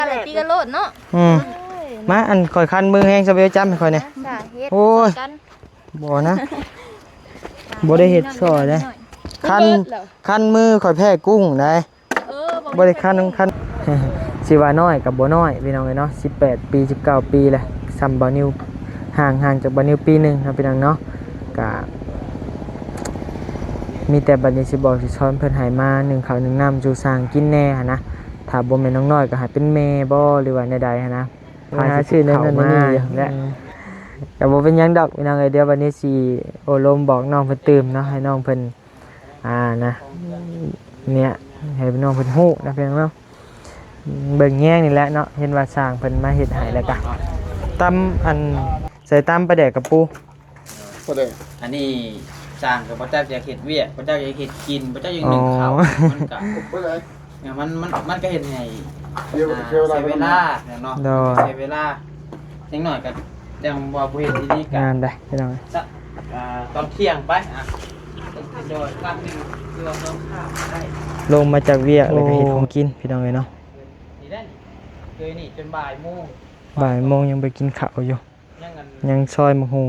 ອະໄລຕິກັນໂລດເນາະ. ອືມ ມາ ອັນຂ້ອຍຄັນມືແຮງ ສະເບວຈ້ຳໃຫ້ຂ້ອຍແດ່. ໂອ້ຍ ບໍ່ນະ ບໍ່ໄດ້ເຮັດຊ່ອຍເດ້. ຄັນ ຄັນມືຂ້ອຍແພ້ກຸ້ງໄດ໋. ເອີ ບໍ່ໄດ້ຄັນ ຄັນ ຊິວ່ານ້ອຍກໍບໍ່ນ້ອຍ ພີ່ນ້ອງເອີຍເນາະ. ສິບແປດປີ ສິບເກົ້າປີແຫຼະ ສ່ຳບ່າວນິວ ຫ່າງ ຫ່າງຈາກບ່າວນິວປີໜຶ່ງເນາະ ພີ່ນ້ອງເນາະ. ກະມີແຕ່ບັດນີ້ຊິບອກຊິສອນເພິ່ນໃຫ້ມາໜຶ້ງເຂົ້າໜຶ້ງນ້ຳສູ່ຊ່າງກິນແດ່ຫັ້ນນະ. ຖ້າບໍ່ແມ່ນນ້ອງນ້ອຍກໍໃຫ້ເປັນແມ່ບໍ່ ຫຼືວ່າແນວໃດຫັ້ນນະ ພາຊິຫາຊື້ແນວນັ້ນແນວນີ້ຢູ່ແຫຼະ. ອືມ ກໍບໍ່ເປັນຫຍັງດອກ ພີ່ນ້ອງເອີຍ. ດຽວບັດນີ້ຊິໂອ້ລົມບອກນ້ອງເພິ່ນຕື່ມເນາະ ໃຫ້ນ້ອງເພິ່ນ ອ່າ ນະ ເນຍ ໃຫ້ນ້ອງເພິ່ນຮູ້ນະ ພີ່ນ້ອງເນາະ. ເບິ່ງແຍງນີ້ແຫຼະເນາະ ເຫັນວ່າຊ່າງເພິ່ນມາເຮັດໃຫ້ ແລ້ວກະຕຳ ອັນ ໃສ່ຕຳປາແດກກະປູ ປາແດກ. ອັນນີ້ຊ່າງກໍບໍ່ຈັກຢາກເຮັດວຽກ ບໍ່ຈັກຢາກເຮັດກິນ ບໍ່ຈັກຢາກໜຶ້ງເຂົ້າ. ອໍ ມັນກະ ບໍ່ໄດ້ ມັນ ມັນ ມັນກໍເຮັດໃຫ້ ດຽວ ອ່າ ເສຍເວລາ ເສຍເວລາເນາະ. ໂດຍ ເສຍເວລາ. ຈັ່ງໜ້ອຍກໍຍັງວ່າບໍ່ເຮັດດີໆ ກໍງານໄດ໋ ພີ່ນ້ອງ. ສະ ອ່າ ຕອນທ່ຽງໄປ ອ່ະ ໂດຍ ພັກໜຶ່ງ ຫຼືວ່າສອງຄາບໄດ້. ລົງມາຈາກວຽກ ໂອ້ ແລ້ວກໍເຮັດຂອງກິນ ພີ່ນ້ອງເອີຍເນາະ. ນີ້ໄດ້ນີ້ ຄືນີ້ຈົນບ່າຍໂມງ ບ່າຍໂມງຍັງບໍ່ກິນເຂົ້າຢູ່. ຍັງອັນ ຍັງຊອຍໝາກຫຸ່ງ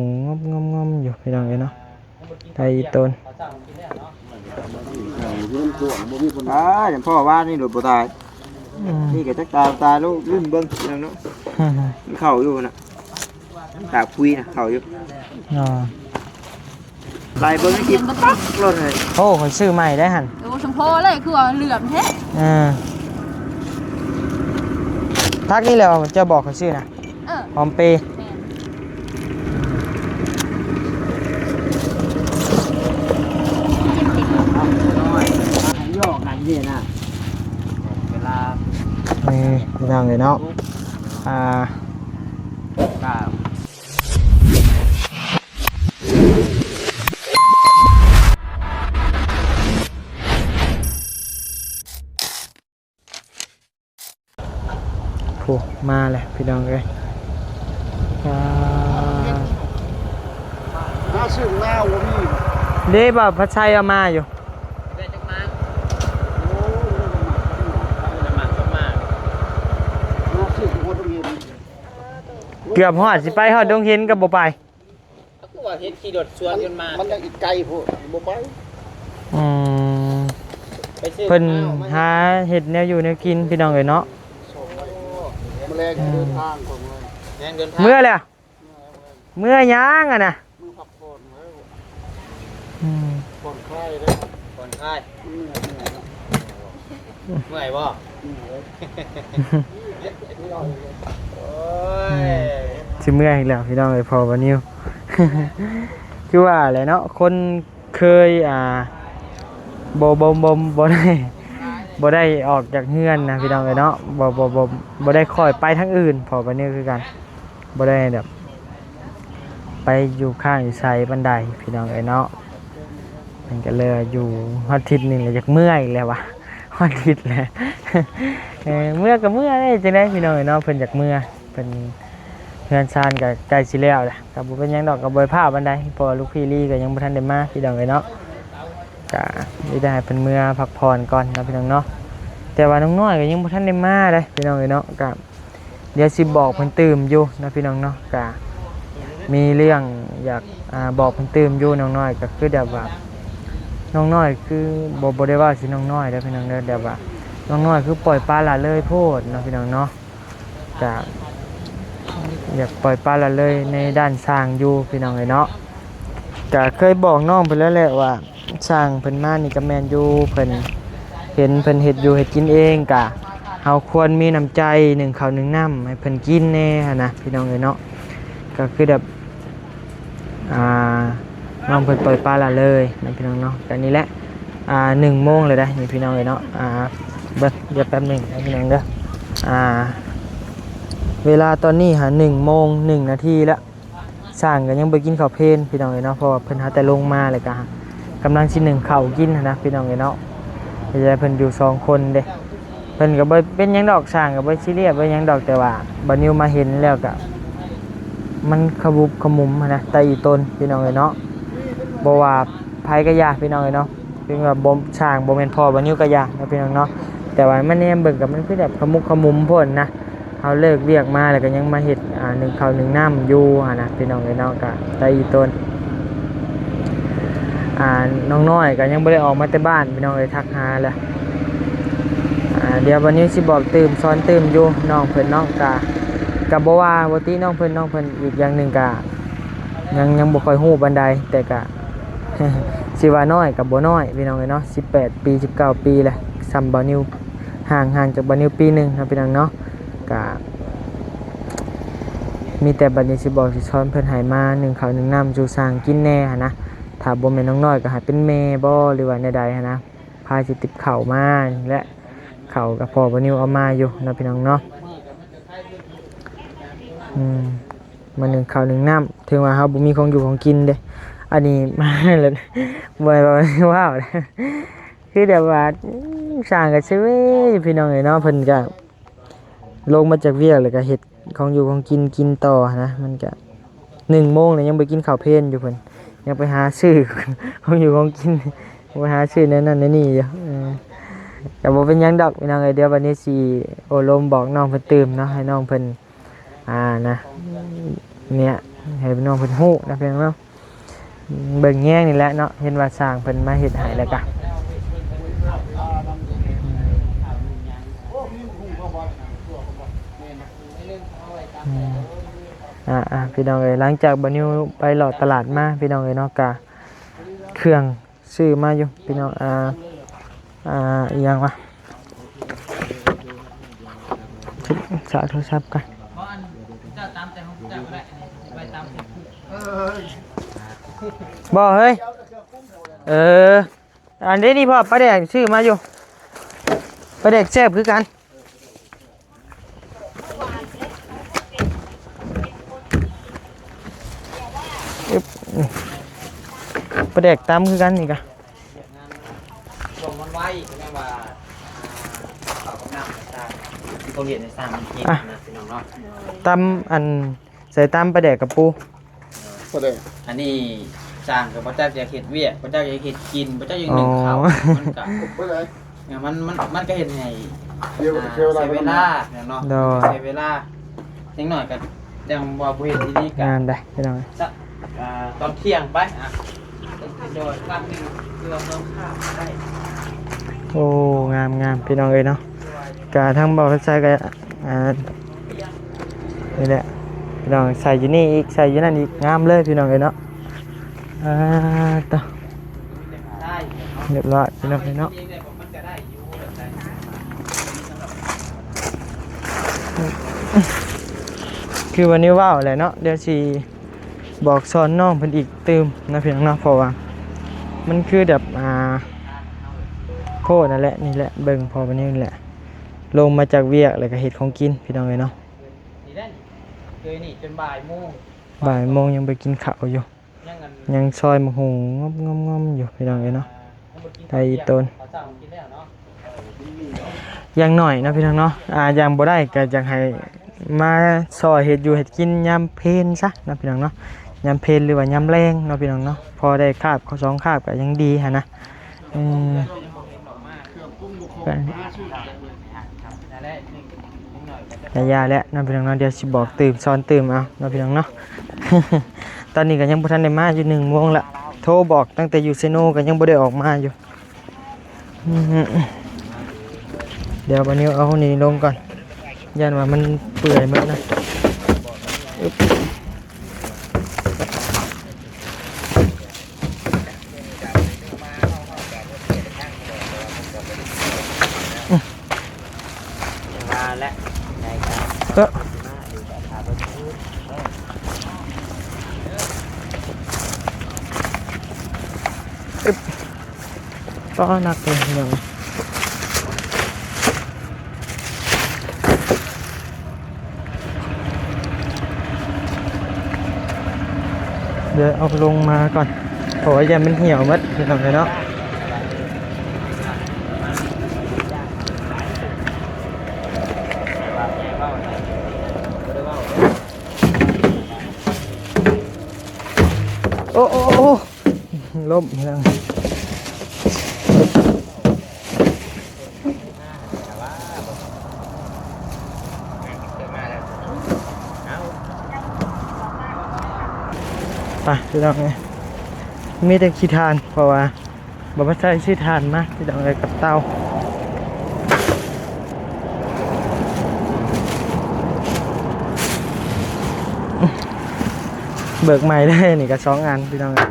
ງອມໆໆຢູ່ ພີ່ນ້ອງເອີຍເນາະ. ໄດ້ອີ່ຕົນ ອ່າ ຢ່າງພໍ່ວ່ານີ້ໂດດບໍ່ຕາຍ. ອືມ ນີ້ກໍຈັກຕາຍ ຕາຍແລ້ວ ລຸ້ນເບິ່ງເນາະ. ມັນເຂົ້າຢູ່ນະ ຕາກຄຸຍນະ ເຂົ້າຢູ່. ອໍ ໄລ່ເບິ່ງໃນຄລິບປັກໂລດເລີຍ. ໂອ້ ຂ້ອຍຊື້ໃໝ່ໄດ້ຫັ້ນ. ໂອ້ ສົມພໍເລີຍ ຄືວ່າເຫຼືອມແທ້. ເອີ ພັກນີ້ແຫຼະ ເຈົ້າບອກຂ້ອຍຊື້ນະ. ເອີ ຫອມເປ. ແມ່ນ. ຢອກກັນນີ້ນະ ເວລາ ນີ້ ພີ່ນ້ອງເອີຍເນາະ. ອ່າ ໂອ້ ມາແລ້ວ ພີ່ນ້ອງເອີຍ. ອ່າ ໜ້າຊື່ນາວບໍ່ມີ. ເດ້ ບ່າວພັດໄຊເອົາມາຢູ່. ເກືອບຮອດ ຊິໄປຮອດດົງເຫັນກໍບໍ່ໄປ. ເຂົາຄືວ່າເຮັດຂີ່ລົດສວນກັນມາ ມັນຍັງອີກໄກໂພດ ບໍ່ໄປ. ອືມ ໄປຊື້ ເພິ່ນຫາເຮັດແນວຢູ່ແນວກິນ ພີ່ນ້ອງເອີຍເນາະ. ມື້ແລງເດີນທາງກ່ອນເວີຍ ແມ່ນເດີນທາງ ເມື່ອແລ້ວ. ເມື່ອຫຍັງຫັ້ນນະ? ມື້ພັກຜ່ອນເວີຍ. ອືມ ຜ່ອນຄາຍເດີ ຜ່ອນຄາຍ. ເມື່ອຍ ເມື່ອຍເນາະ. ເມື່ອຍບໍ່? ເມື່ອຍເວີຍ. ໂອ້ຍ ອືມ ຊິເມື່ອຍອີກແລ້ວ ພີ່ນ້ອງເອີຍ. ພໍ່ບ່າວນິວ ຄືວ່າແຫຼະເນາະ ຄົນເຄີຍ ອ່າ ບໍ່ ບໍ່ ບໍ່ ບໍ່ໄດ້ ບໍ່ໄດ້ອອກຈາກເຮືອນນະ ພີ່ນ້ອງເອີຍເນາະ. ບໍ່ ບໍ່ ບໍ່ ບໍ່ໄດ້ຄ່ອຍໄປທາງອື່ນ ພໍ່ບ່າວນິວຄືກັນ. ບໍ່ໄດ້ແບບໄປຢູ່ຄ້າງຢູ່ໃສປານໃດ ພີ່ນ້ອງເອີຍເນາະ. ມັນກໍເລີຍຢູ່ຮອດທິດນີ້ແຫຼະ ຢາກເມື່ອອີກແລ້ວວະ ຮອດທິດແລ້ວ. ເອີ ເມື່ອກໍເມື່ອເດ້ ຈັ່ງໃດ ພີ່ນ້ອງເອີຍເນາະ. ເພິ່ນຢາກເມື່ອ ເພິ່ນ ເຮືອນຊານກໍໃກ້ຊິແລ້ວແຫຼະ ກໍບໍ່ເປັນຫຍັງດອກ ກໍບໍ່ໄດ້ຟ້າວປານໃດ ເພາະວ່າລູກພີ່ລີກໍຍັງບໍ່ທັນໄດ້ມາ ພີ່ນ້ອງເອີຍເນາະ. ກໍມີແຕ່ໃຫ້ເພິ່ນເມືອພັກຜ່ອນກ່ອນເນາະ ພີ່ນ້ອງເນາະ. ແຕ່ວ່ານ້ອງນ້ອຍກໍຍັງບໍ່ທັນໄດ້ມາເດ້ ພີ່ນ້ອງເອີຍເນາະ. ກໍ ດຽວຊິບອກເພິ່ນຕື່ມຢູ່ເນາະ ພີ່ນ້ອງເນາະ. ກະມີເລື່ອງຢາກ ອ່າ ບອກເພິ່ນຕື່ມຢູ່ ນ້ອງນ້ອຍ. ກະຄືແບບວ່າ ນ້ອງນ້ອຍຄື ບໍ່ ບໍ່ໄດ້ເວົ້າຊິນ້ອງນ້ອຍເດີ ພີ່ນ້ອງເດີ ແບບວ່ານ້ອງນ້ອຍຄືປ່ອຍປະລະເລີຍໂພດເນາະ ພີ່ນ້ອງເນາະ. ກະຢາກປ່ອຍປະລະເລີຍໃນດ້ານຊ່າງຢູ່ ພີ່ນ້ອງເອີຍເນາະ. ກະເຄີຍບອກນ້ອງເພິ່ນແລ້ວແຫຼະວ່າ ຊ່າງເພິ່ນມານີ້ກໍແມ່ນຢູ່ ເພິ່ນເຫັນເພິ່ນເຮັດຢູ່ເຮັດກິນເອງ ກະເຮົາຄວນມີນ້ຳໃຈໜຶ້ງເຂົ້າໜຶ້ງນ້ຳໃຫ້ເພິ່ນກິນແດ່ຫັ້ນນະ ພີ່ນ້ອງເອີຍເນາະ. ກໍຄືແບບ ອ່າ ນ້ອງເພິ່ນປ່ອຍປະລະເລີຍນະ ພີ່ນ້ອງເນາະ. ກໍນີ້ແຫຼະ ອ່າ ໜຶ່ງໂມງແລ້ວເດ້ນີ້ ພີ່ນ້ອງເອີຍເນາະ. ອ່າ ເບິ່ງ ດຽວແປັບໜຶ່ງນະ ພີ່ນ້ອງເດີ. ອ່າ ເວລາຕອນນີ້ຫາໜຶ່ງໂມງໜຶ່ງນາທີແລ້ວ. ຊ່າງກໍຍັງບໍ່ກິນເຂົ້າເພນ ພີ່ນ້ອງເອີຍເນາະ ເພາະວ່າເພິ່ນຫາແຕ່ລົງມາ ແລ້ວກໍກຳລັງຊິໜຶ້ງເຂົ້າກິນຫັ້ນນະ ພີ່ນ້ອງເອີຍເນາະ. ເຮັດໃຫ້ເພິ່ນຢູ່ສອງຄົນເດ້ ເພິ່ນກໍບໍ່ເປັນຫຍັງດອກ ຊ່າງກໍບໍ່ຊີຣຽສບໍ່ຫຍັງດອກ. ແຕ່ວ່າບ່າວນິວມາເຫັນແລ້ວກໍ ມັນຂະຫວຸບຂະໝຸມຫັ້ນນະ ແຕ່ອີ່ຕົນ ພີ່ນ້ອງເອີຍເນາະ. ບໍ່ວ່າໃຜກໍຢ່າ ພີ່ນ້ອງເອີຍເນາະ ເຖິງວ່າບໍ່ ຊ່າງບໍ່ແມ່ນພໍ່ບ່າວນິວກໍຢ່າເນາະ ພີ່ນ້ອງເນາະ. ແຕ່ວ່າມາແນມເບິ່ງກໍມັນຄືແບບຂະໝຸບຂະໝຸມໂພດນະ. ເຮົາເລີກວຽກມາແລ້ວກໍຍັງມາເຮັດ ອ່າ ໜຶ້ງເຂົ້າໜຶ້ງນ້ຳຢູ່ຫັ້ນນະ ພີ່ນ້ອງເອີຍເນາະ. ກໍໄດ້ອີຕົນ ອ່າ ນ້ອງນ້ອຍກໍຍັງບໍ່ໄດ້ອອກມາແຕ່ບ້ານ ພີ່ນ້ອງເອີຍ ທັກຫາແລ້ວ. ອ່າ ດຽວບັດນີ້ຊິບອກຕື່ມ ສອນຕື່ມຢູ່ ນ້ອງເພິ່ນເນາະ. ກໍ ກໍບໍ່ວ່າບໍ່ຕິນ້ອງເພິ່ນ ນ້ອງເພິ່ນ ອີກຢ່າງໜຶ່ງກໍຍັງ ຍັງບໍ່ຄ່ອຍຮູ້ປານໃດ ແຕ່ກໍ ຊິວ່ານ້ອຍກໍບໍ່ນ້ອຍ ພີ່ນ້ອງເອີຍເນາະ. ສິບແປດປີ ສິບເກົ້າປີແຫຼະ ສ່ຳບ່າວນິວ ຫ່າງ ຫ່າງຈາກບ່າວນິວປີໜຶ່ງເນາະ ພີ່ນ້ອງເນາະ. ກະມີແຕ່ບັດນີ້ຊິບອກຊິສອນເພິ່ນໃຫ້ມາໜຶ້ງເຂົ້າໜຶ້ງນ້ຳສູ່ຊ່າງກິນແດ່ຫັ້ນນະ. ຖ້າບໍ່ແມ່ນນ້ອງນ້ອຍກໍໃຫ້ເປັນແມ່ບໍ ຫຼືວ່າແນວໃດຫັ້ນນະ ພາຊິຕິບເຂົ້າມາແຫຼະ. ເຂົ້າກໍພໍ່ບ່າວນິວເອົາມາຢູ່ເນາະ ພີ່ນ້ອງເນາະ. ອືມ ມາໜຶ້ງເຂົ້າໜຶ້ງນ້ຳ ເຖິງວ່າເຮົາບໍ່ມີຂອງຢູ່ຂອງກິນເດ້. ອັນນີ້ມາແລ້ວ ບໍ່ໃຫ້ເວົ້າ ຄືແບບວ່າ ຊ່າງກໍເຊເວຢູ່ ພີ່ນ້ອງເອີຍເນາະ. ເພິ່ນກໍລົງມາຈາກວຽກແລ້ວກໍເຮັດຂອງຢູ່ຂອງກິນກິນຕໍ່ນະ. ມັນກໍໜຶ່ງໂມງແລ້ວ ຍັງບໍ່ກິນເຂົ້າເພນຢູ່ ເພິ່ນຍັງໄປຫາຊື້ຂອງຢູ່ຂອງກິນ ໄປຫາຊື້ແນວນັ້ນແນວນີ້ຢູ່. ເອີ ກໍບໍ່ເປັນຫຍັງດອກ ພີ່ນ້ອງເອີຍ. ດຽວບັດນີ້ຊິໂອ້ລົມບອກນ້ອງເພິ່ນຕື່ມເນາະ ໃຫ້ນ້ອງເພິ່ນ ອ່າ ນະ ເນີ້ຍ ໃຫ້ນ້ອງເພິ່ນຮູ້ນະ ພີ່ນ້ອງເນາະ. ເບິ່ງແຍງນີ້ແຫຼະເນາະ ເຫັນວ່າຊ່າງເພິ່ນມາເຮັດໃຫ້ແລ້ວກະ ອືມ ອ່າໆ ພີ່ນ້ອງເອີຍ ຫຼັງຈາກບ່າວນິວໄປເລາະຕະຫຼາດມາ ພີ່ນ້ອງເອີຍເນາະ ກະເຄື່ອງ ຊື້ມາຢູ່ພີ່ນ້ອງ. ອ່າ ອ່າ ອີ່ຫຍັງວະ ສາກໂທລະສັບກ່ອນ. ບໍ່ເຮີ້ຍ ເອີ ອັນນີ້ພໍ່ ປາແດກຊື້ມາຢູ່ ປາແດກແຊບຄືກັນ. ປາແດກຕຳຄືກັນນີ້ກະ ຊ່ວງມັນໄວ ກໍຍັງວ່າ ອ່າ ເຂົ້າກັບນ້ຳ ຊ່າງ ທີ່ເຂົາເຮັດໃຫ້ຊ່າງມັນກິນ ອ່ະ ນະ ພີ່ນ້ອງເນາະ. ຕຳ ອັນ ໃສ່ຕຳປາແດກກະປູ ປາແດກ ອັນນີ້ຊ່າງກໍບໍ່ຈັກຢາກເຮັດວຽກ ບໍ່ຈັກຢາກເຮັດກິນ ບໍ່ຈັກຢາກໜຶ້ງເຂົ້າ ອໍ ມັນກະ ມັນ ມັນ ມັນກໍເຮັດໃຫ້ ດຽວ ອ່າ ເສຍເວລາເນາະ ໂດຍ ເສຍເວລາ. ເດັກນ້ອຍກໍຍັງວ່າບໍ່ເຮັດອີ່ຫຼີກໍ ງານໄດ໋ພີ່ນ້ອງ ສະ ອ່າ ຕອນທ່ຽງໄປ ອ່ະ ໂດຍ ຄາບໜຶ່ງ ເພື່ອສອງຄາບໄດ້. ໂອ້ ງາມໆ ພີ່ນ້ອງເອີຍເນາະ. ກະທາງບ່າວໄຊກໍ ອ່າ ນີ້ແຫຼະພີ່ນ້ອງ ໃສ່ຢູ່ນີ້ອີກ ໃສ່ຢູ່ນັ້ນອີກ ງາມເລີຍພີ່ນ້ອງເອີຍເນາະ. ອ່າ ຕະ ຮຽບຮ້ອຍພີ່ນ້ອງເອີຍເນາະ. ຄືວ່ານີ້ເວົ້າແຫຼະເນາະ ດຽວຊິບອກສອນນ້ອງເພິ່ນອີກຕື່ມນະພີ່ນ້ອງເນາະ ເພາະວ່າມັນຄືແບບ ອ່າ ໂພດນັ້ນແຫຼະ. ນີ້ແຫຼະ ເບິ່ງພໍ່ປານິວນີ້ແຫຼະ ລົງມາຈາກວຽກແລ້ວກໍເຮັດຂອງກິນພີ່ນ້ອງເອີຍເນາະ. ນີ້ແຫຼະ ເຄີຍນີ້ຈົນບ່າຍໂມງ ບ່າຍໂມງຍັງໄປກິນເຂົ້າຢູ່ ຍັງຊອຍໝາກຫຸ່ງງອມໆຢູ່ພີ່ນ້ອງເອີຍເນາະ. ໄດ້ອີ່ຕົນ ຢ່າງໜ້ອຍເນາະພີ່ນ້ອງເນາະ ອ່າ ຢ່າງບໍ່ໄດ້ກໍຢາກໃຫ້ມາຊ່ອຍເຮັດຢູ່ເຮັດກິນຍາມເພນຊະເນາະພີ່ນ້ອງເນາະ ຍາມເພນ ຫຼືວ່າຍາມແລງເນາະພີ່ນ້ອງເນາະ ພໍໄດ້ຄາບສອງຄາບກໍຍັງດີຫັ້ນນະ. ເອີ ໄດ້ ໄດ້ຢາແຫຼະເນາະພີ່ນ້ອງເນາະ ດຽວຊິບອກຕື່ມ ສອນຕື່ມເອົາເນາະພີ່ນ້ອງເນາະ. ຕອນນີ້ກໍຍັງບໍ່ທັນໄດ້ມາຢູ່ ໜຶ່ງໂມງລະ ໂທບອກຕັ້ງແຕ່ຢູ່ເຊໂນກໍຍັງບໍ່ໄດ້ອອກມາຢູ່. ອືມ ດຽວບາດນີ້ເອົານີ້ລົງກ່ອນ ຢ້ານວ່າມັນເປື່ອຍໝົດນະ. ອຶບ ວ່າແຫຼະ ເອີ ອຶບ ກໍໜັກເລີຍພີ່ນ້ອງ. ດຽວເອົາລົງມາກ່ອນ ເພາະວ່າຢ້ານມັນຫ່ຽວໝົດພີ່ນ້ອງເອີຍເນາະ. ໂອ້ ໂອ້ ໂອ້ ລົ້ມພີ່ນ້ອງ. ມາ ໄປພີ່ນ້ອງເອີຍ ມີແຕ່ຂີ້ຖ່ານ ເພາະວ່າບໍ່ໄດ້ໃຊ້ຂີ້ຖ່ານມາພີ່ນ້ອງເອີຍ ກັບເຕົາ. ເບີກໃໝ່ໄດ້ນີ້ກໍສອງອັນພີ່ນ້ອງເອີຍ.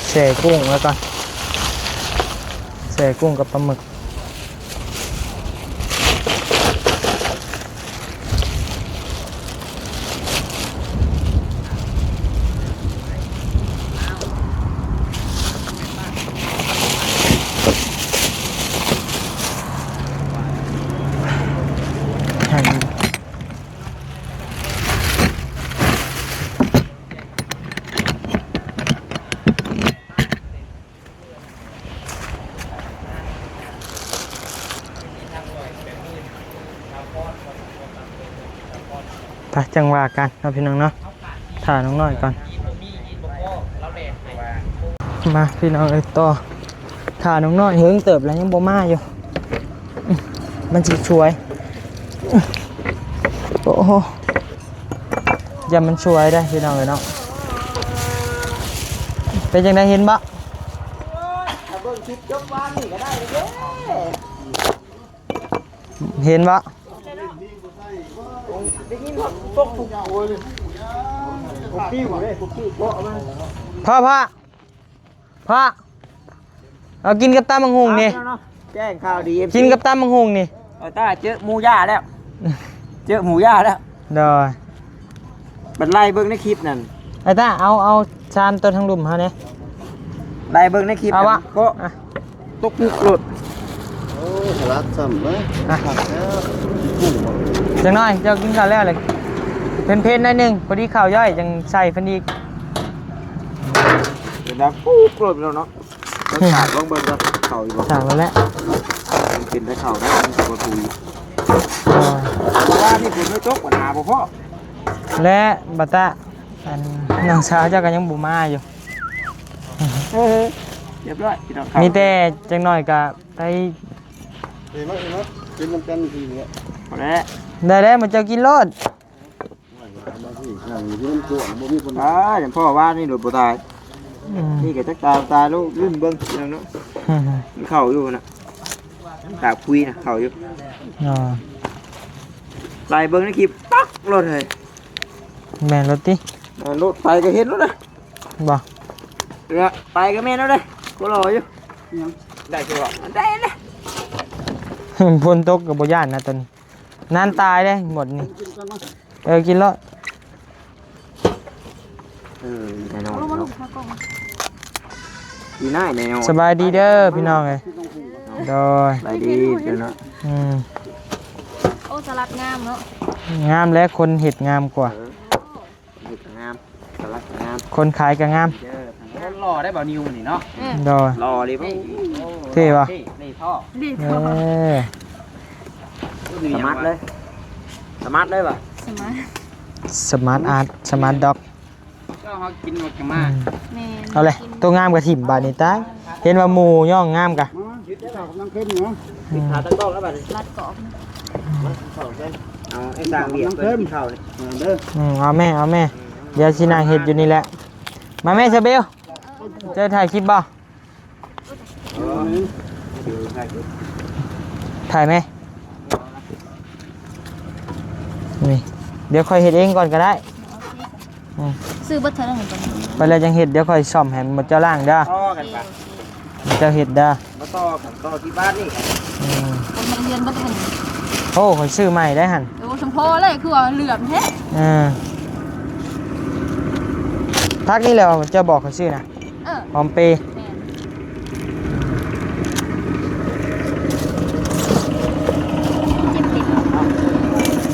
ແຊ່ກຸ້ງໄວ້ກ່ອນ ແຊ່ກຸ້ງກັບປາໝຶກ. ໄປ ຈັ່ງວ່າກັນເນາະພີ່ນ້ອງເນາະ ຖ້ານ້ອງນ້ອຍກ່ອນ. ມາພີ່ນ້ອງເອີຍ ຕໍ່ ຖ້ານ້ອງນ້ອຍເຫິງເຕີບແລ້ວ ຍັງບໍ່ມາຢູ່. ມັນຊິສວຍ ໂອ້ໂຫ ຢ້ານມັນສວຍເດ້ພີ່ນ້ອງເອີຍເນາະ. ເປັນຈັ່ງໃດ ເຫັນບໍ່? ເບິ່ງຄລິບຈົບວານນີ້ກໍໄດ້ເດ້ ເຫັນບໍ່? ໄດ້ຍິນຮອດຕົກ ໂອ້ຍ ປຸກປິວເດ້ ປຸກປິວເກາະມັນ. ພໍ່ ພໍ່ ພໍ່ ເອົາກິນກັບຕຳບັກຫຸ່ງນີ້ ແຈ້ງຂ່າວດີ ກິນກັບຕຳບັກຫຸ່ງນີ້. ເອົາຕາເຈີໝູຢ່າແລ້ວ ເຈີໝູຢ່າແລ້ວ ໂດຍ. ບັດໄລ່ເບິ່ງໃນຄລິບນັ້ນ ໄອ້ຕາ ເອົາ ເອົາຊາມຕົວທາງລຸ່ມເຮົາແດ່ ໄລ່ເບິ່ງໃນຄລິບ ເອົາວະ ກໍ ອ່ະ ຕົກປຸກໂລດ. ໂອ້ ສະຫຼັດຊ້ຳເວີຍ ອ່ະ ຄັກແທ້. ຈັກໜ້ອຍເຈົ້າກິນຂ້າວແລ້ວແຫຼະ ເພັນໆໜ້ອຍໜຶ່ງ ພໍດີເຂົ້າຍ່ອຍ ຈັ່ງໃສ່ເພິ່ນອີກ. ເປັນດາວປຸກໂລດແລ້ວເນາະ. ຕ້ອງຖາມລອງເບິ່ງວ່າເຂົ້າຢູ່ບໍ່ ສາມແລ້ວແຫຼະ ມັນເປັນແຕ່ເຂົ້ານະ ມັນບໍ່ຖືກ. ອ່າ ເພາະວ່ານີ້ຝົນບໍ່ຕົກ ບັນຫາບໍ່ພໍ້ ແລະ ບັດຕາ ອັນ ນ້ອງສາວເຈົ້າກໍຍັງບໍ່ມາຢູ່. ເອີ ຮຽບຮ້ອຍ ພີ່ນ້ອງ ມີແຕ່ຈັກໜ້ອຍກໍໄປ ເອີ ມາ ເອີ ມາ ກິນນຳກັນພີ້ແຫຼະ ພໍແລ້ວ ໄດ້ແລ້ວ ໝູ່ເຈົ້າກິນໂລດ. ອ່າ ຢ່າງພໍ່ວ່ານີ້ໂດດບໍ່ຕາຍ ອືມ ນີ້ກໍຈັກຕາຍ ຕາຍແລ້ວ ລືມເບິ່ງເນາະ ມັນເຂົ້າຢູ່ນະ ຕາຄຸຍນະ ເຂົ້າຢູ່ ອໍ ໄລ່ເບິ່ງໃນຄລິບ ປັກໂລດເຮີ້ຍ. ແມ່ນໂລດຕິ ແມ່ນໂລດ ໄປກໍເຫັນໂລດນະ ບໍ່ ເອີ ໄປກໍແມ່ນໂລດເດ້ ກໍລໍຢູ່ ຍັງໄດ້ຄືວ່າ ໄດ້ເດ້. ຝົນຕົກກໍບໍ່ຢ້ານນະຕອນນີ້ ນານຕາຍເດ້ໝົດນີ້ ເອີ ກິນໂລດ ເອີ ແນ່ນອນເນາະ ອີນາຍແນ່ນອນ. ສະບາຍດີເດີພີ່ນ້ອງເອີຍ ໂດຍ ສະບາຍດີເດີເນາະ ອືມ ໂອ້ ສະຫຼັດງາມເນາະ ງາມແຫຼະ ຄົນເຮັດງາມກວ່າ ເອີ ເຮັດງາມ ສະຫຼັດງາມ ຄົນຂາຍກໍງາມ ເດີ ໂອ້ ຫຼໍ່ໄດ໋ບ່າວນິວນີ້ເນາະ ອືມ ໂດຍ ຫຼໍ່ເລີຍ ເທ່ ເທ່ວະ ເທ່ ເທ່ ເທ່ ເອີ. ສະມາດເລີຍ ສະມາດເລີຍວະ ສະມາດ ສະມາດອາດ ສະມາດດັອກ ເຈົ້າເຮົາກິນໝົດກໍມາ ອືມ ແມ່ນ ເອົາເລີຍ ໂຕງາມກໍຖິ້ມບາດນີ້ຕາຍ ເຫັນວ່າໝູ່ຍ້ອງງາມກະ ມາ ເຮັດໄດ້ແລ້ວ ກຳລັງເຄັມຢູ່ນະ ອືມ ຂາດຕະກ້ອງແລ້ວບາດນີ້ ລັດກອກ ມາກິນເຂົ້າໃສ່ ເອົາໄອ້ສ້າງວຽກເພິ່ນກິນເຂົ້ານີ້ ເອີ ເດີ ອືມ ເອົາແມ່ ເອົາແມ່ ອືມ ດຽວຊິນັ່ງເຮັດຢູ່ນີ້ແຫຼະ ມາແມ່ຊາເບວ ເຈົ້າຖ່າຍຄລິບບໍ່? ຖ່າຍແມ ນີ້ ດຽວຂ້ອຍເຮັດເອງກ່ອນກໍໄດ້ ອືມ ຊື້ເບິດເທົ່ານັ້ນ ໄປແລ້ວຈັ່ງເຮັດ ດຽວຂ້ອຍສ້ອມໃຫ້ ໝົດເຈົ້າລ້າງເດີ ຕໍ່ກັນປະ ເຈົ້າເຮັດເດີ ມາຕໍ່ກັນຕໍ່ທີ່ບ້ານນີ້ ອືມ ຄົນມາຮຽນເບິດຫັ້ນ ໂອ້ ຂ້ອຍຊື້ໃໝ່ໄດ້ຫັ້ນ ໂອ້ ສົມພໍເລີຍ ຄືວ່າເຫຼື້ອມແທ້ ເອີ ຜັກນີ້ແຫຼະ ເຈົ້າບອກຂ້ອຍຊື້ນະ ເອີ ຫອມເປ ແມ່ນ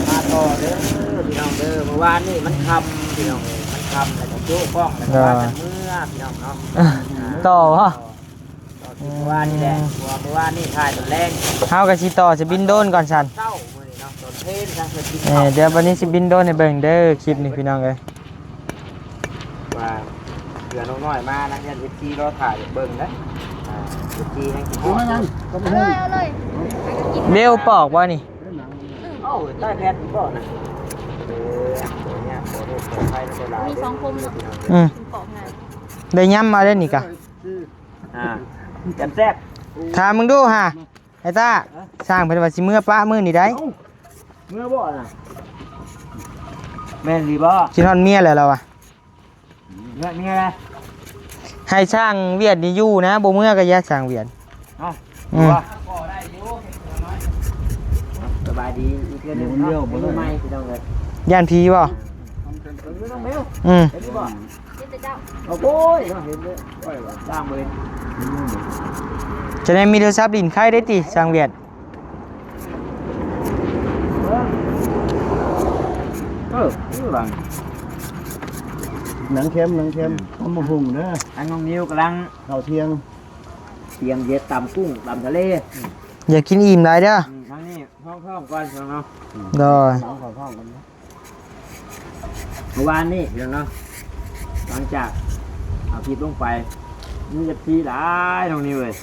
ມາຕໍ່ເດີພີ່ນ້ອງເດີ ມື້ວານນີ້ມັນຄ່ຳພີ່ນ້ອງເອີຍ ມັນຄ່ຳແລ້ວກໍໂຈະກ້ອງ ແລ້ວກໍພາກັນເມືອພີ່ນ້ອງເນາະ ຕໍ່ບໍ່ ຕໍ່ ມື້ວານນີ້ແຫຼະ ເພາະວ່າມື້ວານນີ້ຖ່າຍຕອນແລງ ເຮົາກໍຊິຕໍ່ສະບິນໂດຣນກ່ອນຊັ້ນ ເຊົ້າມື້ນີ້ເນາະ ຕອນເພນຊະເພິ່ນກິນ ເອີ ເຂົ້າ ດຽວບັດນີ້ສະບິນໂດຣນໃຫ້ເບິ່ງເດີ ຄລິບນີ້ພີ່ນ້ອງເອີຍ ວ່າເທື່ອນ້ອງນ້ອຍມານະ ຢ້ານເອັຟຊີລໍຖ້າຢາກເບິ່ງເດີ ອ່າ ເອັຟຊີຍັງຊິຮອດ ເອົາເລີຍ ເອົາເລີຍ ເບວປອກບໍ່ນີ້? ເອົາ ໃຕ້ແຜ່ນບໍ່ນະ ເອີ ເອົາ ເອົາ ເອົາ ມີສອງຄົມເນາະ ອືມ ປອກງ່າຍ ໄດ້ຍຳມາເດ້ນີ້ກະ ອ່າ ແຊບໆ ຖາມເບິ່ງດູຫາ ໄອ້ຕ້າ ຊ່າງເພິ່ນວ່າຊິເມືອປະມື້ນີ້ໃດ ເອົ້າ ເມືອບໍ່ນະ ແມ່ນອີ່ຫຼີບໍ່? ຄິດຮອດເມຍແລ້ວລາວວ່າ ເມຍ ເມຍ ໃຫ້ຊ່າງວຽດນີ້ຢູ່ນະ ບໍ່ເມືອກໍຢ່າ ຊ່າງວຽດ ເອົ້າ ອືມ ສະບາຍດີອີກເທື່ອໜຶ່ງເນາະ ມື້ໃໝ່ພີ່ນ້ອງເອີຍ ຢ້ານຜີບໍ່? ອືມ ໂອ້ຍ ເຫັນເລີຍ ລ້າງບໍ່ເຫັນ ຈະໄດ້ມີໂທລະສັບຫຼິ້ນໄຄໄດ້ຕິ ຊ່າງວຽດ ເອີ ໜັງແຄມ ໜັງແຄມ ອືມ ຕຳບັກຫຸ່ງເດີ ທາງນ້ອງນິວກຳລັງເຂົ້າທ່ຽງ ຕຽມເຮັດຕຳກຸ້ງ ຕຳທະເລ ຢ່າກິນອີ່ມຫຼາຍເດີ ອືມ ທາງນີ້ ຫ້ອງທ້ອງກ່ອນເນາະ ໂດຍ ຫ້ອງທ້ອງກ່ອນເນາະ ເມື່ອວານນີ້ພີ່ນ້ອງເນາະ ຫຼັງຈາກເອົາຄລິບລົງໄປ ມີເອັຟຊີຫຼາຍນ້ອງນິວເອີຍ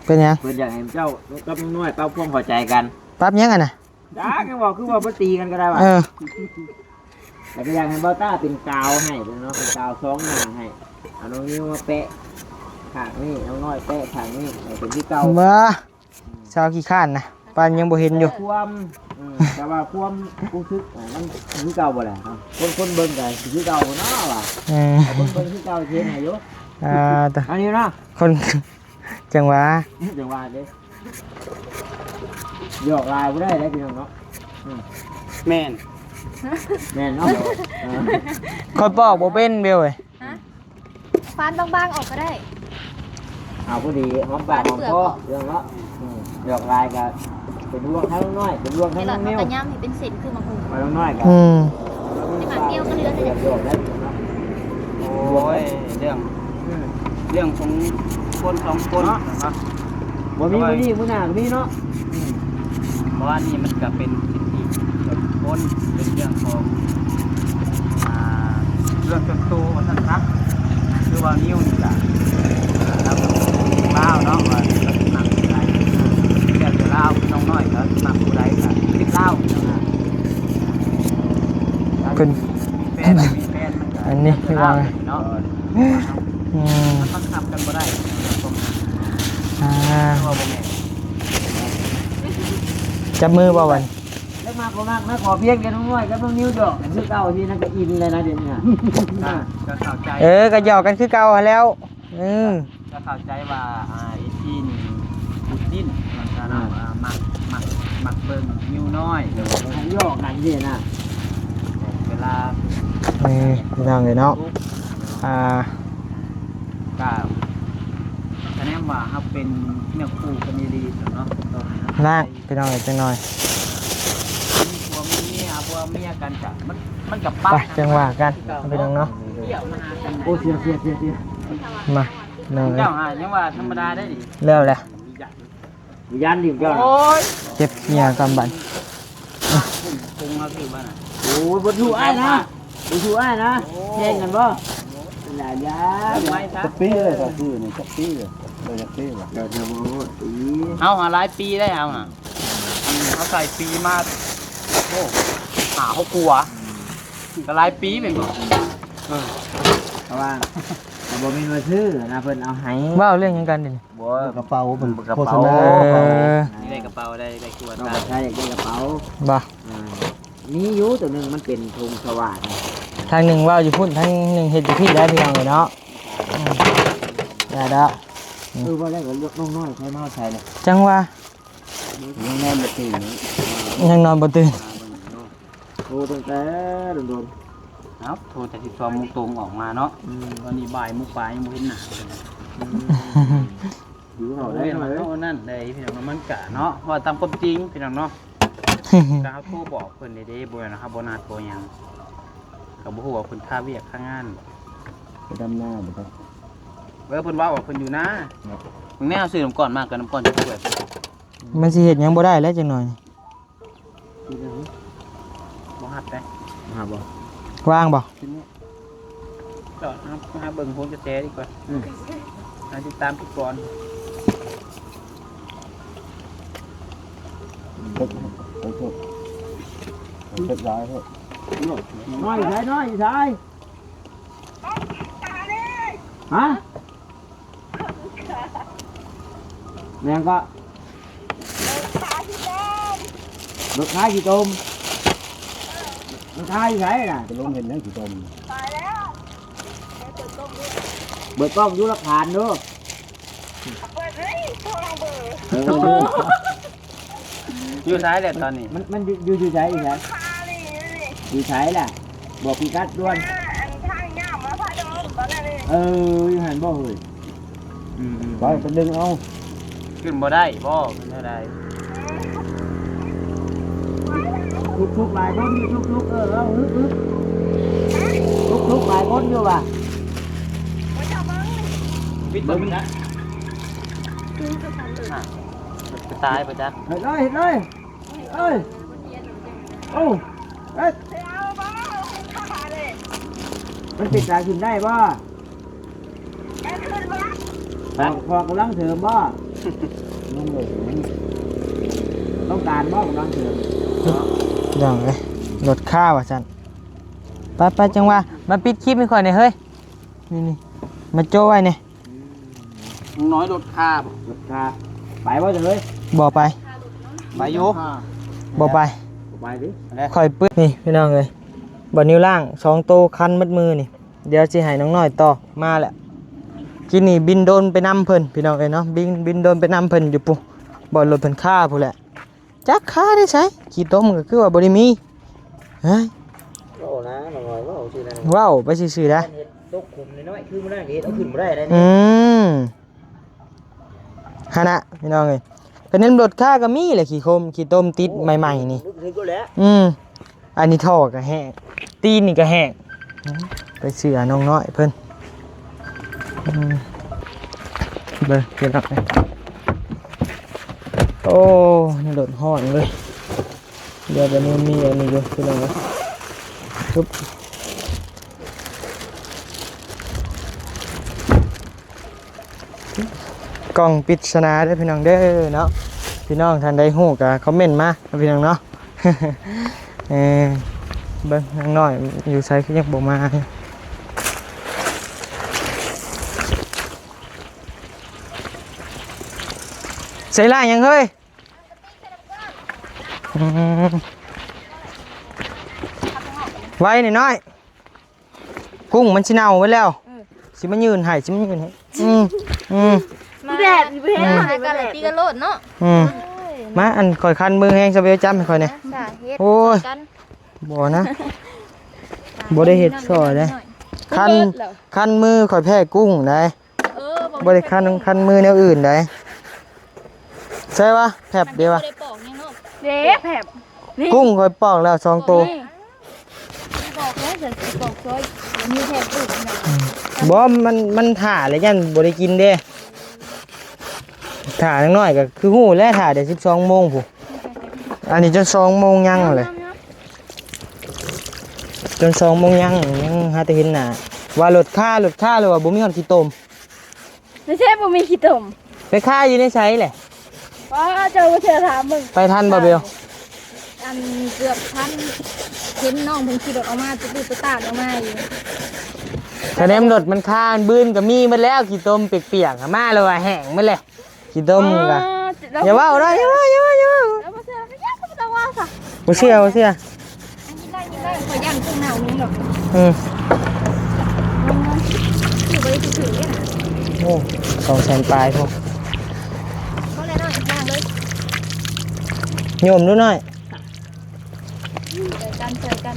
ເປັນຫຍັງ? ເພິ່ນຢາກໃຫ້ເຈົ້າກັບນ້ອງນ້ອຍປັບຄວາມເຂົ້າໃຈກັນ ປັບຫຍັງຫັ້ນນະ? ຈັກ ຍັງເວົ້າຄືວ່າບໍ່ຕີກັນກໍໄດ້ວ່າ ເອີ ແຕ່ກໍຢາກໃຫ້ບ່າວຕ້າເປັນກາວໃຫ້ພີ່ນ້ອງເນາະ ເປັນກາວສອງໜ້າໃຫ້ ເອົານ້ອງນິວມາແປະຂ້າງນີ້ ນ້ອງນ້ອຍແປະຂ້າງນີ້ ໃຫ້ເປັນຄືເກົ່າ ບໍ່ ຊາວຂີ້ຄ້ານນະ ປານຍັງບໍ່ເຫັນຢູ່ ຄວາມ ອືມ ແຕ່ວ່າຄວາມຮູ້ສຶກ ອ່າ ມັນຄືເກົ່າບໍ່ແຫຼະ ຄົນ ຄົນເບິ່ງກໍຄືເກົ່າເນາະວ່າ ອືມ ຄົນເບິ່ງຄືເກົ່າຊິເຮັດໃຫ້ຢູ່ ອ່າ ຕະ ອັນນີ້ເນາະ ຄົນ ຈັ່ງຫວາ ຈັ່ງຫວາເດ້ ຢອກຫຼາຍບໍ່ໄດ້ເດ້ພີ່ນ້ອງເນາະ ອືມ ແມ່ນ ແມ່ນເນາະ ເອີ ຂ້ອຍປອກບໍ່ເປັນເບວເອີຍ ຮະ? ຟານບາງໆອອກກໍໄດ້ ເອົາພໍດີຫອມປາກຫອມຄໍ ເລື່ອງເນາະ ອືມ ຢອກຫຼາຍກໍເປັນຫ່ວງທັງນ້ອຍ ເປັນຫ່ວງທັງນ້ອງນິວ ເຮົາກໍຍຳໃຫ້ເປັນເສັ້ນຄືໝາກຫຸ່ງ ນ້ອງນ້ອຍກໍ ອືມ ແຕ່ໝາກດຽວກໍເຫຼືອແຕ່ຢາກຢອກໄດ້ເນາະ ໂອ້ຍ ເລື່ອງ ອືມ ເລື່ອງຂອງຄົນສອງຄົນເນາະ ເນາະ ບໍ່ມີມື້ນີ້ມື້ໜ້າກໍມີເນາະ ອືມ ເພາະວ່ານີ້ມັນກໍເປັນສິດທິສ່ວນບຸກຄົນ ເປັນເລື່ອງຂອງ ອ່າ ເລື່ອງສ່ວນໂຕວ່າຊັ້ນຊະ ຄືວ່ານິວນີ້ກະ ລາວກໍເປັນຄົນລາວເນາະ ວ່າລາວມັກຜູ້ໃດ ແລ້ວແຕ່ລາວ ນ້ອງນ້ອຍກໍມັກຜູ້ໃດກໍຕິດລາວ ເພິ່ນ ມີແຟນ ມີແຟນມັນກໍ ອັນນີ້ ລາວເນາະ ອືມ ມັນບັງຄັບກັນບໍ່ໄດ້ ອ່າ ວ່າບໍ່ແມ່ນ ຈັບມືບໍ່ບັດນີ້? ຈັກມັກບໍ່ມັກນະ ຂໍພຽງແຕ່ນ້ອງນ້ອຍກັບນ້ອງນິວດອກ ຄືເກົ່າທີ່ນັ້ນກໍອິນແລ້ວນະ ດຽວນີ້ນະ ກໍເຂົ້າໃຈ ເອີ ກໍຢອກກັນຄືເກົ່າຫັ້ນແລ້ວ ເອີ ກໍເຂົ້າໃຈວ່າ ອ່າ ເອັຟຊີນີ້ຄູ່ຈິ້ນ ມັນກໍ ອ່າ ມັກ ມັກ ມັກເບິ່ງນິວນ້ອຍ ຢອກກັນຊີ້ນະ ເວລາ ນີ້ພີ່ນ້ອງເອີຍເນາະ ອ່າ ກໍ ສະແດງວ່າເຮົາເປັນເນື້ອຄູ່ກັນອີ່ຫຼີເນາະ ນະ ພີ່ນ້ອງເອີຍ ຈັກໜ້ອຍ ມີຜົວມີເມຍ ຜົວເມຍກັນກະ ມັນ ມັນກະປັບ ໄປ ຈັ່ງວ່າກັນ ພີ່ນ້ອງເນາະ ໂອ້ ເສຍ ເສຍ ເສຍ ເສຍ ມາ ພີ່ນ້ອງເອີຍ ເຈົ້າຫາຍັງວ່າທຳມະດາໄດ້ນີ້ ແລ້ວແຫຼະ ຢ້ານດິເຈົ້າ ໂອ້ຍ ເຈັບເຫຍື້ອກ່ອນບັດ ຄົງເອົາຊື່ວ່ານະ ໂອ້ຍ ບໍ່ຖືອ້າຍນະ ບໍ່ຖືອ້າຍນະ ໂອ້ ແຂ່ງກັນບໍ່ ຢ່າ ຢ່າ ຈັກປີເລີຍ ເຈົ້າຊື້ນີ້ ຈັກປີເລີຍ ໄດ້ຈັກປີລະ ເຈົ້າຈະບໍ່ຮູ້ຕີ ເຮົາຫາຫຼາຍປີໄດ້ ເຮົາຫາ ເຮົາໃສ່ປີມາ ໂອ້ ຫ້າຫົກຂົວ ກໍຫຼາຍປີແມ່ນບໍ່? ເອີ ເພາະວ່າກໍບໍ່ແມ່ນວ່າຊື້ນະ ເພິ່ນເອົາໃຫ້ ເວົ້າເລື່ອງຫຍັງກັນນີ້? ບໍ່ ກະເປົາ ເພິ່ນໂຄສະນາ ເອີ ກະເປົາ ຢາກໄດ້ກະເປົາ ໄດ້ ໄດ້ຂວດ ນ້ອງກໍໃຊ້ ຢາກໄດ້ກະເປົາ ບໍ່ ອ່າ ມີຢູ່ຕົວໜຶ່ງ ມັນເປັນທຸງສະຫວ່ານ ທາງໜຶ່ງເວົ້າຢູ່ພຸ້ນ ທາງໜຶ່ງເຮັດຢູ່ພີ້ໄດ້ ພີ່ນ້ອງເອີຍເນາະ ອືມ ໄດ້ແລ້ວ ອືມ ເອີ ວ່າແລ້ວກໍເລືອກນ້ອງນ້ອຍ ໃຜມາໃສ່ແລ້ວ ຈັ່ງວ່າ ຍັງນອນບໍ່ຕື່ນ ຍັງນອນບໍ່ຕື່ນ ໂທຕັ້ງແຕ່ດົນໆ ເອົ້າ ໂທແຕ່ສິບສອງໂມງຕົງອອກມາເນາະ ອືມ ຕອນນີ້ບ່າຍໂມງປາຍຍັງບໍ່ເຫັນໜ້າ ອືມ ຫິວເຂົ້າໄດ້ ເອົານັ້ນໄດ້ພີ່ນ້ອງ ມັນກະເນາະ ເວົ້າຕາມຄວາມຈິງພີ່ນ້ອງເນາະ ກະເຮົາໂທບອກເພິ່ນເດ້ ບໍ່ແມ່ນວ່າເຮົາບໍ່ນາໂທຫຍັງ ກໍບໍ່ຮູ້ວ່າເພິ່ນຄາວຽກຄາງານ ໄປດຳນາບໍ່ຈັກ ເອີ ເພິ່ນເວົ້າວ່າເພິ່ນຢູ່ນາ ເນາະ ແມ່ເອົາຊື້ນ້ຳກ້ອນມາ ກັບນ້ຳກ້ອນຈະເປື່ອຍ. ມັນຊິເຮັດຫຍັງບໍ່ໄດ້ແລ້ວຈັກໜ່ອຍນີ້. ບໍ່ຮັບໄດ໋. ຫາບໍ່? ວ່າງບໍ່? ກໍຫາ ຫາເບິ່ງໂພສແຊດີກວ່າ. ອືມ ຫາຕິດຕາມທຸກຕອນ. ເຮັດ ເຮັດ ເຮັດຫຼາຍເຮັດ. ນ້ອຍໃສ ນ້ອຍໃສ? ຮະ? ແມ່ນກໍ ລົດຂາຍຂີ້ຕົມ. ມັນຂາຍຢູ່ໃສນະ? ຈະລົງເຮັດຫຍັງຂີ້ຕົມ? ເປີດກ້ອງດູ ຫຼັກຖານດູ. ເອີ ຢູ່ໃສແຫຼະຕອນນີ້? ມັນ ມັນຢູ່ ຢູ່ ຢູ່ໃສ ຢູ່ໃສ? ຢູ່ໃສລະ? ບອກພິກັດດ່ວນ. ເອີ ຢູ່ຫັ້ນບໍ່ເຮີ້ຍ? ອືມໆ ໄປ ໄປດຶງເອົາ. ຂຶ້ນບໍ່ໄດ້ບໍ່? ຂຶ້ນບໍ່ໄດ້. ທຸກໆ ຫຼາຍຄົນຢູ່ ທຸກໆ ເອີ ເອົາ ຮຶບໆ ທຸກໆ ຫຼາຍຄົນຢູ່ວ່າ. ປິດເບິ່ງນະ. ກະຕ່າຍບໍ່ຈັກ. ເຮັດເລີຍ ເຮັດເລີຍ. ເອີຍ ໂອ້ ເອີຍ ມັນເປັນຕາຂຶ້ນໄດ້ບໍ່? ພໍ່ ພໍ່ກຳລັງເສີມບໍ່? ຕ້ອງການບໍ່ກຳລັງເສີມ? ພີ່ນ້ອງເອີຍ ລົດຄາວ່າຊັ້ນ. ໄປໆ ຈັ່ງວ່າ ມາປິດຄລິບໃຫ້ຂ້ອຍແດ່ເຮີ້ຍ. ນີ້ໆ ມາໂຈ້ໄວ້ແດ່. ອືມ ນ້ອງນ້ອຍລົດຄາບໍ່? ລົດຄາ ໄປບໍ່ເອີຍ? ບໍ່ໄປ. ໄປຢູ່. ບໍ່ໄປ ບໍ່ໄປຕິ. ຂ້ອຍປຶ້ມ. ນີ້ພີ່ນ້ອງເອີຍ ບໍ່ນິວລ້າງສອງໂຕຄັນໝົດມືນີ້. ດຽວຊິໃຫ້ນ້ອງນ້ອຍຕໍ່ມາແຫຼະ. ກິນນີ້ບິນໂດຣນໄປນຳເພິ່ນ ພີ່ນ້ອງເອີຍເນາະ. ບິນ ບິນໂດຣນໄປນຳເພິ່ນຢູ່ພຸ້ນ ບ່ອນລົດເພິ່ນຄາພຸ້ນແຫຼະ. ຈັກຄາໄດ້ໃສ? ຂີ້ຕົມກໍຄືວ່າບໍ່ໄດ້ມີ. ເຮີ້ຍ ເວົ້ານະ ນ້ອງນ້ອຍເວົ້າຊື່ນັ້ນ ເວົ້າໄປຊື່ໆ ດາ. ເຮັດຕົກຂຸມນ້ອຍໆ ຄືມື້ນັ້ນກໍເຮັດເອົາຂຶ້ນບໍ່ໄດ້ໄດ໋. ອືມ ຫັ້ນນະ ພີ່ນ້ອງເອີຍ ກໍແມ່ນລົດຄາກໍມີແຫຼະ ຂີ້ຄົມ ຂີ້ຕົມຕິດໃໝ່ໆ ນີ້. ອືມ ອັນນີ້ທໍ່ກໍແຫ້ງ ຕີນນີ້ກໍແຫ້ງ. ໄປເຊື່ອນ້ອງນ້ອຍເພິ່ນ. ອືມ ເບິ່ງພີ່ນ້ອງເອີຍ ໂອ້ ໃນລົດຮ້ອນເລີຍ. ດຽວ ດຽວນີ້ມີອັນນີ້ຢູ່ ພີ່ນ້ອງເອີຍ. ປຶບ ກ່ອງປິດສະໜາເດີພີ່ນ້ອງເດີເນາະ. ພີ່ນ້ອງທ່ານໃດຮູ້ກໍຄອມເມັນມາເນາະ ພີ່ນ້ອງເນາະ. ເອີ ເບິ່ງນາງນ້ອຍຢູ່ໃສ ຄືຍັງບໍ່ມາ. ໃສ່ລ້າງຫຍັງເຮີ້ຍ? ອືມ ໄວ້ນ້ອຍໆ ກຸ້ງມັນຊິເນົ່າເບິດແລ້ວ. ເອີ ຊິມາຍື່ນໃຫ້ ຊິມາຍື່ນໃຫ້. ອືມ ອືມ ແດດ ມາຫາກັນແລ້ວຕີກັນໂລດເນາະ. ອືມ ມາ ອັນ ຂ້ອຍຄັນມືແຮງ ຊາເບວຈັບໃຫ້ຂ້ອຍແດ່. ໂອ້ຍ ບໍ່ນະ ບໍ່ໄດ້ເຮັດຊ່ອຍເດ້. ຄັນ ຄັນມືຂ້ອຍແພ້ກຸ້ງໄດ໋. ເອີ ບໍ່ໄດ້ຄັນ ຄັນມືແນວອື່ນໃດ. ໃຊ່ວະ ແຜບເດ້ວະ ເດ້ແຜບ. ກຸ້ງຂ້ອຍປອກແລ້ວສອງໂຕ. ປອກແລ້ວ ຊິປອກຊ່ອຍ ມີແຜບອີກນະ. ບໍ່ ມັນ ມັນຖ້າແລ້ວຢ້ານບໍ່ໄດ້ກິນເດ້. ຖ້ານ້ອຍໆ ກໍຄືຮູ້ແຫຼະ ຖ້າໄດ້ສິບສອງໂມງພຸ້ນ. ອັນນີ້ຈົນສອງໂມງຍັງແຫຼະ ຈົນສອງໂມງຍັງ ຍັງຫາແຕ່ເຫັນໜ້າ. ວ່າລົດຄາ ລົດຄາ ຫຼືວ່າບໍ່ມີຮອດຂີ້ຕົມ. ໃນເຊບໍ່ມີຂີ້ຕົມ. ໄປຄາຢູ່ໃນໃສແຫຼະ? ວ້າ ເຈົ້າບໍ່ເຊື່ອຖາມເບິ່ງ. ໄປທັນບໍ່ເບວ? ອັນ ເກືອບທັນ ເຫັນນ້ອງເພິ່ນຂີ່ລົດອອກມາ ຕຸດຕາດອອກມາຢູ່. ຂະແໜມລົດມັນຄາ ມັນບືນກໍມີໝົດແລ້ວ ຂີ້ຕົມປຽກໆ ມາແລ້ວວ່າແຫ້ງໝົດແລ້ວ ຂີ້ຕົມກໍ. ຢ່າເວົ້າເດີ ຢ່າເວົ້າ ຢ່າເວົ້າ ຢ່າເວົ້າ. ບໍ່ເຊື່ອ ບໍ່ເຊື່ອ. ກິນໄດ້ ກິນໄດ້ ຂ້ອຍຢ້ານກຸ້ງເນົ່າລົງດອກ. ອືມ ຊື້ບໍ່ໄດ້ຖືກເດ້. ໂອ້ ສອງແສນປາຍພຸ້ນ. ພໍແລ້ວນ້ອຍ ຍ່າງເລີຍ ໂຍມດູໜ້ອຍ. ຊ່ອຍກັນ ຊ່ອຍກັນ.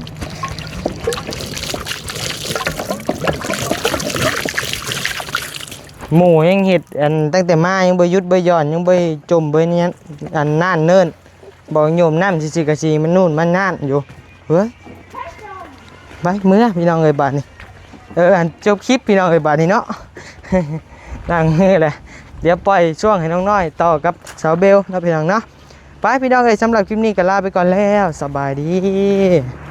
ໝູ່ຍັງເຮັດ ອັນ ຕັ້ງແຕ່ມາຍັງບໍ່ຢຸດບໍ່ຢ່ອນ ຍັງບໍ່ຈົມບໍ່ຫຍັງ ອັນ ນານເນີນ. ບອກໂຍມນ້ຳຊື່ໆ ກະຊິມັນນູນມັນນານຢູ່. ເຮີ້ຍ ໄປເມືອພີ່ນ້ອງເອີຍບາດນີ້. ເອີ ອັນ ຈົບຄລິບພີ່ນ້ອງເອີຍບາດນີ້ເນາະ. ລ້າງມືແຫຼະ ດຽວປ່ອຍຊ່ວງໃຫ້ນ້ອງນ້ອຍຕໍ່ກັບສາວເບວເນາະພີ່ນ້ອງເນາະ. ໄປພີ່ນ້ອງເອີຍ ສຳລັບຄລິບນີ້ກໍລາໄປກ່ອນແລ້ວ ສະບາຍດີ.